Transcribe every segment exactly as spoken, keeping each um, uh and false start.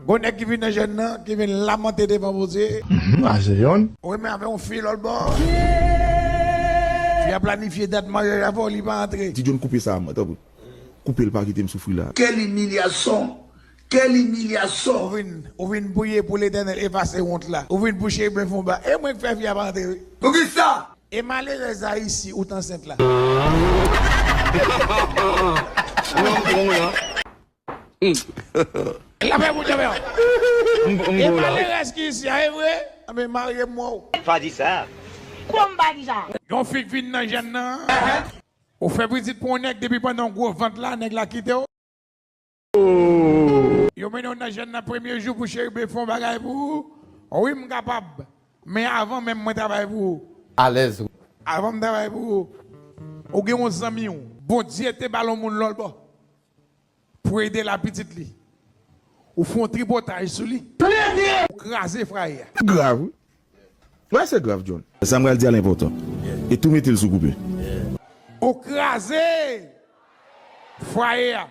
Gon nèg ki vin nan jèn nan, ki vin lamante devan Bondye. Mhm, a se yonn. Ou renmen avè yon fi lòt bò. Fi a planifye dat maryaj avè w, li pa antre. Ti John, koupe sa a mwen, tanpri. Koupe l, pa kite m soufri la. Quelle humiliation! Quelle humiliation! Ou vin, ou vin priye pou Letènèl efase wont la. Ou vin pou Cheriben fè yon ba. E mwen k fè fi a pa antre, wi. Poukisa? E malerèz a isi ou t ansent la. Lapè pou Djanmè. E malerèz ki isi a, e vre? Anben marye m wè w. Pa di sa. Kòman pa di sa? Yon fi k vin nan jèn nan. Ou fè pitit pou yon nèg depi pandan w gwo vant la, nèg la kite w. Yo mennen w nan jèn nan premye jou pou Cheriben fè yon bagay pou ou. Wi, m kapab. Men avan menm mwen travay pou ou. Alèz. Avan m travay pou ou. Ou gen yon zanmi w. Bondye te ba l yon moun lòt bò. Pou ede l ak pitit li. Ou fè yon tripotaj sou li. Ou kraze fwaye a. Grav, wi. Wè, se grav, John. Sa m pral di a l enpòtan. E tou mete l sou koupe. Ou kraze fwaye a.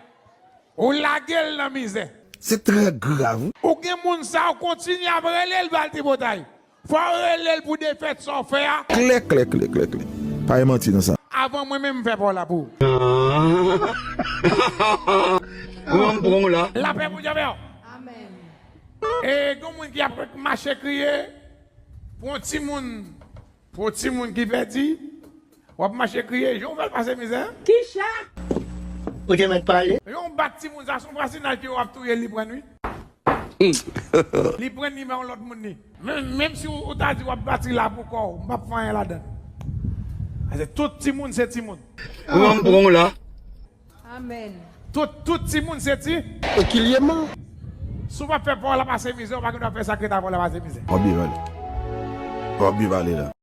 Ou lage l nan mizè. Se trè grav, wi. Ou gen moun sa, ou kontinye ap rele l ba l tripotay. Fò w rele l pou defèt sa w fè a. Klè, klè, klè, klè, klè. Pa gen manti nan sa. Avan mwen menm m fè pa w la pou ou. Ou menm pran w la. Lapè pou Djanmè. Amèn. E gen moun ki ap mache kriye pou yon timoun, pou yon timoun ki pèdi, w ap mache kriye, jan w fè l pase mizè. Kisa? Ou te mèt pale. Jan w bat timoun sa, se yon frasinaj ke w ap touye l, li pran, wi. Li pran li ba yon lòt moun li. Menm, menm si w, ou ta di w ap bat li la pou kò w, m p ap fè anyen ladan l. Paske tout timoun se timoun. Ou menm pran w la. Amèn. Tout, tout timoun se ti. Ekilyèman. Si w p ap fè pa w la pase mizè, ou pa gen dwa fè sa k ret avè w la pase mizè. W ap byen pale. W ap byen pale la.